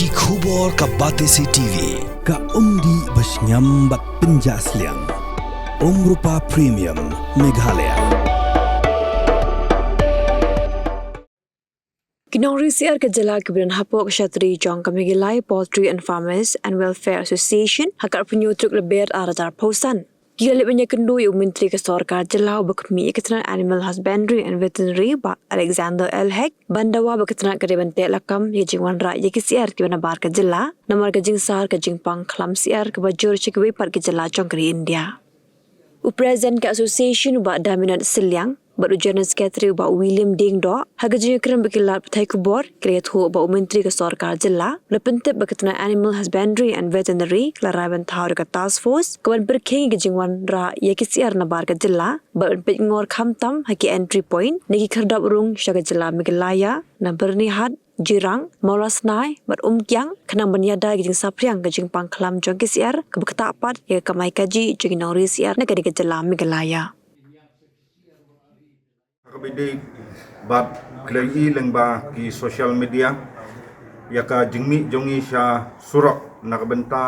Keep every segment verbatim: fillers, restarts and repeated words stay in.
Ki khubor ka Batesi T V, ka umdih ba shngiam bad pynjah sliang. Umrupa Premium, Meghalaya. Ki nongri syiar ka jylla kiba don hapoh ka shatri jong ka Meghalaya Poultry and Farmers and Welfare Association ha ka arphew hynñiew tarik Lber arhajar arphew san ki la leit ban ïakynduh ïa u Myntri ka sorkar jylla uba khmih ïa ka tnat Animal Husbandry and Veterinary, Bah Alexander L Hek, ban dawa ba ka tnat ka dei ban teh lakam ïa ka jingwanrah ïa ki syiar kiba nabar ka jylla namar ka jingsar ka jingpang khlam syiar kaba jur sha kiwei pat ki jylla jong ka ri India. U President ka Association u Bah Daminat Sylliang bad u General Secretary u Bah William Diengdoh, ha ka jingïakren bad ki lad pathai khubor, ki la ïathuh ba u Myntri ka sorkar jylla u la pyntip ba ka tnat Animal Husbandry and Veterinary ka la rai ban thaw da ka task force ka ban pyrkhing ïa ka jingwanrah ïa ki syiar nabar ka jylla bad ban peit ngor khamtam ha ki entry point na ki khyrdop rung sha ka jylla Meghalaya, na Byrnihat, Jirang, Mawlasnai bad Umkiang, khnang ban ïada ïa ka jingsaphriang ka jingpang khlam jong ki syiar kaba ktah pat ïa ka kamai kajih jong ki nongri syiar na kane ka jylla Meghalaya. Ha kaba ïadei bad, ki la ïohi lyngba ki social media ïa ka jingmih jong ngi sha surok na ka bynta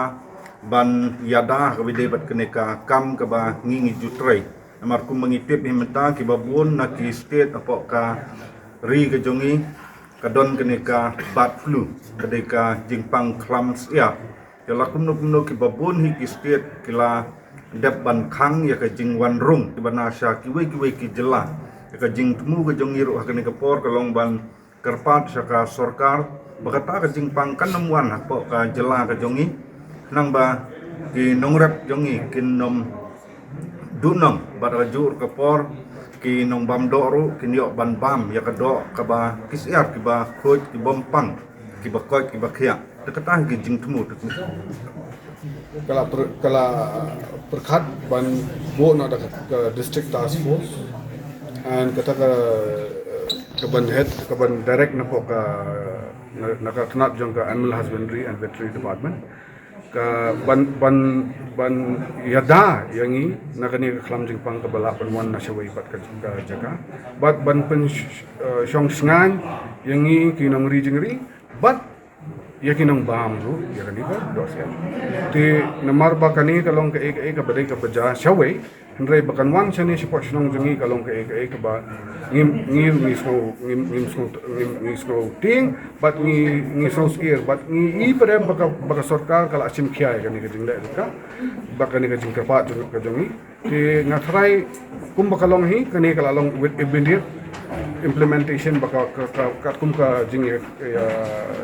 ban ïada ha kaba ïadei bad kane ka kam kaba ngi ngi ju trei. Namar kumba ngi tip hi mynta, kiba bun na ki state hapoh ka ri ka jong ngi ka don kane ka bird flu, ka dei ka jingpang khlam syiar. Te la kumno kumno, kiba bun hi ki state ki la dep ban khang ïa ka jingwan rung kiba na sha kiwei kiwei ki jylla. Ïa ka jingthmu ka jong ngi ruh ha kane ka por ka long ban kyrpad sha ka sorkar ba kata ka jingpang kan ym wan hapoh ka jylla ka jong ngi, khnang ba ki nongrep jong ngi kin ym duhnong, bad ha kajuh ka por ki nongbam doh ruh kin ïoh ban bam ïa ka doh kaba, ki syiar kiba khuid, ki bym pang, kiba koit, kiba khiah. Te kata hi ki jingthmu te. Ka la pyrkhat ban buh noh da ka district task force, and kata ka, ka ban head, ka ban direct na ka, na ka tnat jong ka Animal Husbandry and Veterinary Department, ka ban, ban, ban ïada ïa ngi na kane ka khlam jingpang kaba lah ban wan na shawei pat ka jaka, bad ban pynshong shngaiñ ïa ngi ki nongri jingri bad ïa ki nongbam ruh ïa kane ka doh syiar. Te namar ba kane ka long kaei kaei kaba dei kaba jia shawei, hynrei ba kan wan shane shapoh shnong jong ngi ka long kaei kaei kaba ngi, ngi, ngi sngew, ngi, ngi sngew, ngi, ngi sngew tieng bad ngi, ngi sngew syier bad ngi i pyrem ba ka, ba ka sorkar ka la shim khia ïa kane ka jingleh jong ka, ba kane ka jingkyrpad jong ka jong ngi. Te nga tharai kumba ka long hi, kane ka la long with immediate implementation ba ka, ka, ka, katkum ka jingïa, ïa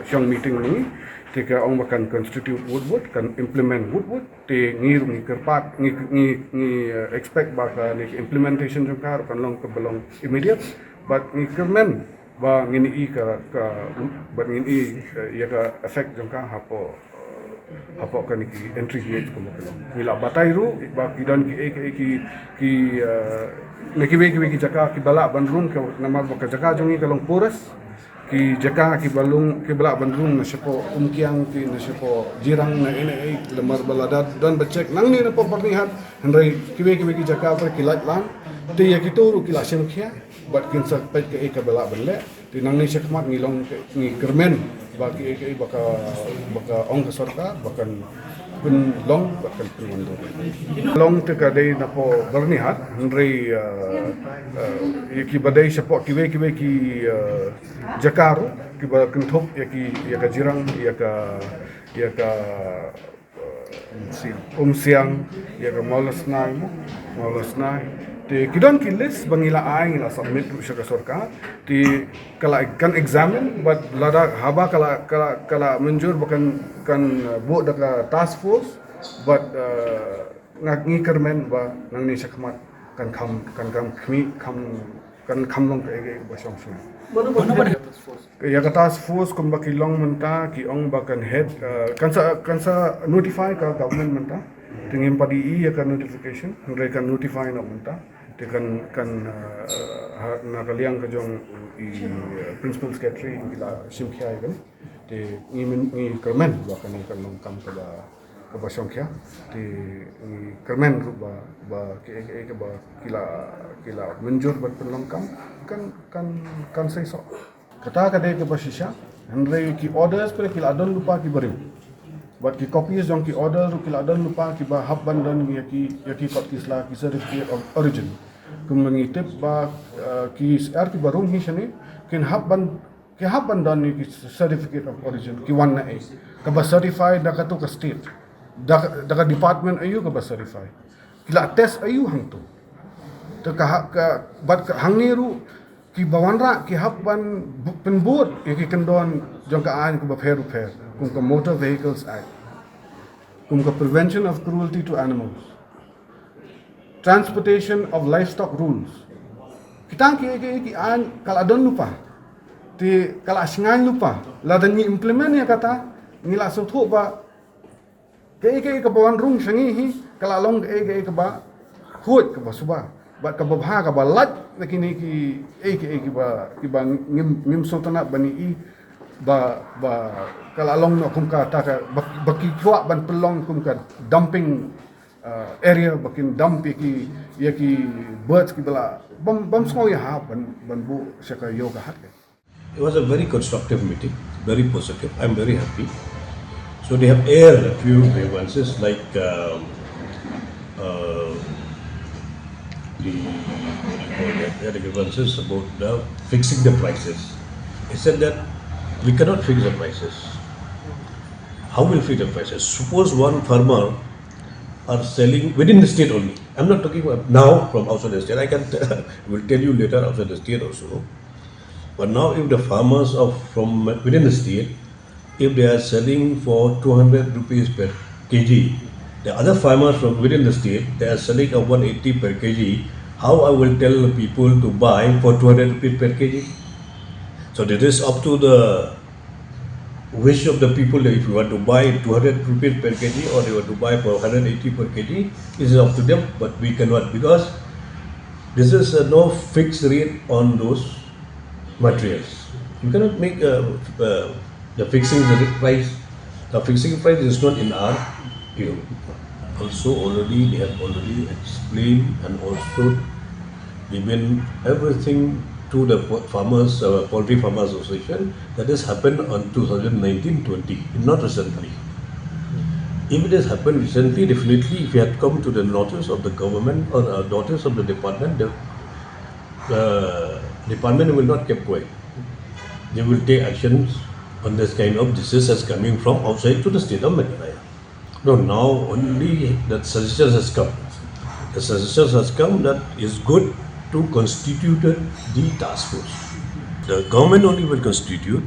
shong meeting ni. Te ka ong ba kan constitute wut wut, kan implement wut wut. Te ngi ruh ngi kyrpad, ngi, ngi, ngi, eh, expect ba kane ka implementation jong ka ruh kan long kaba long immediate. Bad ngi kyrmen ba ngin i ka, ka, bad ngin i, eh, ïa ka effect jong ka hapoh, hapoh kane ki entry gate kumba ka long. Ngi la batai ruh ba ki don kiei kiei ki, ki, eh, na kiwei kiwei ki jaka kiba lah ban rung, namar ba ka jaka jong ngi ka long porous. Ki jaka kiba long, kiba lah ban rung na shapoh Umkiang, ki na shapoh Jirang, na ei na ei, namar ba lada don ba check nangne na poh Byrnihat, hynrei kiwei kiwei ki jaka ba ki lait lang. Te ïa kito ruh ki la shim khia bad kin sa peit kaei kaba lah ban leh. Te nangne shakhmat ngi long, ngi kyrmen ba kiei kiei ba ka, ba ka ong ka sorkar ba kan pynlong bad kan pynwandur. Long te ka dei na poh Byrnihat, hynrei, eh, eh, ïa kiba dei shapoh kiwei kiwei ki, eh, jaka ruh kiba kynthup ïa ki, ïa ka Jirang, ïa ka, ïa ka Umsiang, ïa ka Mawlasnai mo, Mawlasnai. Te ki don ki list ba ngi la ai, ngi la submit ruh sha ka sorkar. Te ka la kan examine, bad lada haba ka la, ka la, ka la mynjur ba kan, kan, uh, buh da ka task force, bad, uh, nga, ngi kyrmen ba nangne shakhmat kan kham, kan kham khmih, kham, kan kham long kaei kaei ba shong shong. Ïa ka task force kumba ki long mynta, ki ong ba kan head, uh, kan sa, kan sa notify ka government mynta. Te ngim pat i ïa ka notification, hynrei kan notify noh mynta. Te kan, kan, uh, ha, na ka liang ka jong i, uh, principal secretary ki la shim khia ïa kane. Te ngi myn, ngi kyrmen ba kane kan long kam kaba, kaba shong khia. Te ngi kyrmen ruh ba, ba kiei kiei kaba ki la, ki la mynjur ban pynlong kam kan, kan, kan seisoh. Kata ka dei kaba shisha, Hynrei ki orders pat ki la don lypa ki barim. Bad ki copies jong ki order ruh ki la don lypa kiba hap ban don ïa ki, ïa ki kot ki sla, ki certificate of origin. Kumba ngi tip ba, eh, ki syiar kiba rung hi shane kin hap ban, ki hap ban don ïa ki certificate of origin, ki wan na ei, kaba certify da kato ka state, da, da ka department aïu kaba certify. Ki la test aïu hangto. Te ka ha-, ka, bad ka hangne ruh kiba wanrah ki hap ban bu-, pynbud ïa ki kyndon jong ka aiñ kaba pher pher, kum ka Motor Vehicles Act, kum ka Prevention of Cruelty to Animals, Transportation of Livestock Rules. Kita ki, ki, ki aiñ ka la don lypa. Te ka la shngaiñ lypa. Lada ngi implement ïa kata, ngi la sngewthuh ba kaei kaei kaba wan rung sha ngi hi ka la long kaei kaei kaba khuid, kaba suba, bad kaba bha, kaba lait na kine kiei kiei kiba, kiba ngim, ngim sngewtynnat ban ïohi ba, ba ka la long noh kum kata ka, ba, ba ki kwah ban pynlong kum ka dumping, uh, area, ba kin dump ïa ki, ïa ki birds kiba la bym, bym sngew ïahap ban, ban buh sha ka ïew ka hat ka. It was a very constructive meeting, very positive. I'm very happy. So they have aired a few grievances like, um, uh, the, what do you call that? They had grievances about the fixing the prices. They said that we cannot fix the prices. How will fix the prices? Suppose one farmer are selling within the state only. I'm not talking about now from outside the state. I can will tell you later outside the state also. But now, if the farmers of from within the state, if they are selling for two hundred rupees per kg, the other farmers from within the state, they are selling at one eighty per kg, how I will tell the people to buy for two hundred rupees per kg? So it is up to the wish of the people that if you want to buy two hundred rupees per kg or you want to buy for one hundred eighty per kg, it is up to them, but we cannot, because this is a no fixed rate on those materials. You cannot make a, uh, the fixing the price. The fixing price is not in our view. Also, already they have already explained and also given everything to the po-, farmers, uh, Poultry Farmers Association. That has happened on two thousand nineteen twenty, not recently. If it has happened recently, definitely, if it had come to the notice of the government or, uh, notice of the department, the uh, department will not keep quiet. They will take actions on this kind of diseases coming from outside to the state of Meghalaya. No, now only that suggestion has come. The suggestion has come that is good to constitute the task force. The government only will constitute,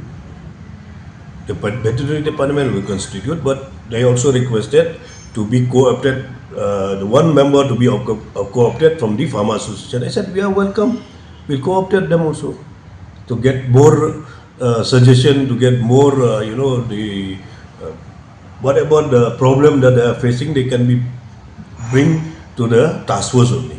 the pet-, veterinary department will constitute, but they also requested to be co-opted, uh, the one member to be op-, uh, co-opted from the farmer association. I said, "We are welcome. We'll co-opted them also to get more, uh, suggestion, to get more, uh, you know, the, uh, whatever the problem that they are facing, they can be bring to the task force only."